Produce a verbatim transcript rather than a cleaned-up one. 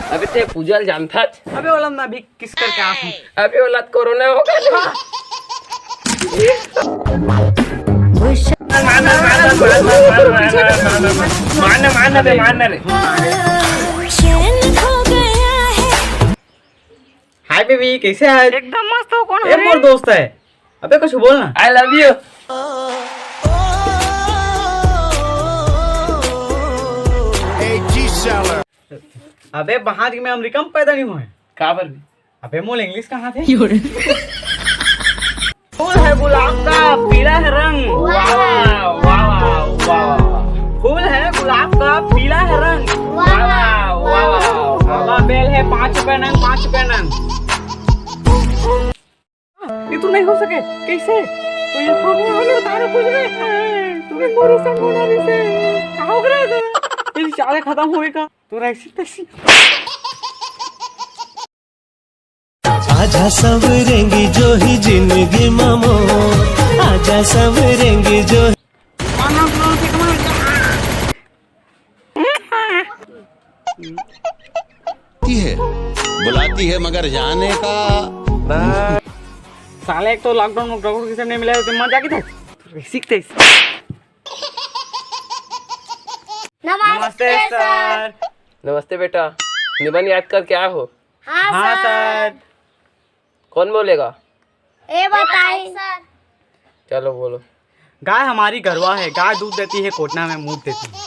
अबे ते पूजा ल जानथस? अबे ओला मैं अभी किस करके आ हूँ। अबे ओला तो कोरोना हो गया। मारना मारना बे मारना रे। हाय बेबी, कैसे है? एकदम मस्त हो। कौन ये मोर दोस्त है। अबे कुछ बोल ना। I love you। अबे बाहर में अमेरिका में पैदा नहीं हुए। काबर भी? अबे मोल इंग्लिश कहाँ थे? फूल है गुलाब का, पीला है रंग। वाह वाह वाह वाह। फूल है गुलाब का, पीला है रंग। वाह वाह वाह। आवा बेल है पाँच रुपए नंग, पाँच रुपए नंग। ये तो नहीं हो सके। कैसे? तो ये प्रभु हमें बता रहे कुछ नहीं। तुम्हें मोरू संग होना नहीं से। कहाँ हो गया था? ये साले खत्म होएगा। तू ऐसी तैसी। आजा संवरेंगी जो ही जिंदगी मामो। आजा संवरेंगी जो ही है, बुलाती है मगर जाने का। साले एक तो लॉकडाउन लॉकडाउन किसे नहीं मिला है, मजा की था। सीखते। नमस्ते सर। नमस्ते बेटा। निबंध याद करके आए हो? हाँ सर। कौन बोलेगा? ए बताई। चलो बोलो। गाय हमारी गरवा है, गाय दूध देती है, कोटना में मूत देती है।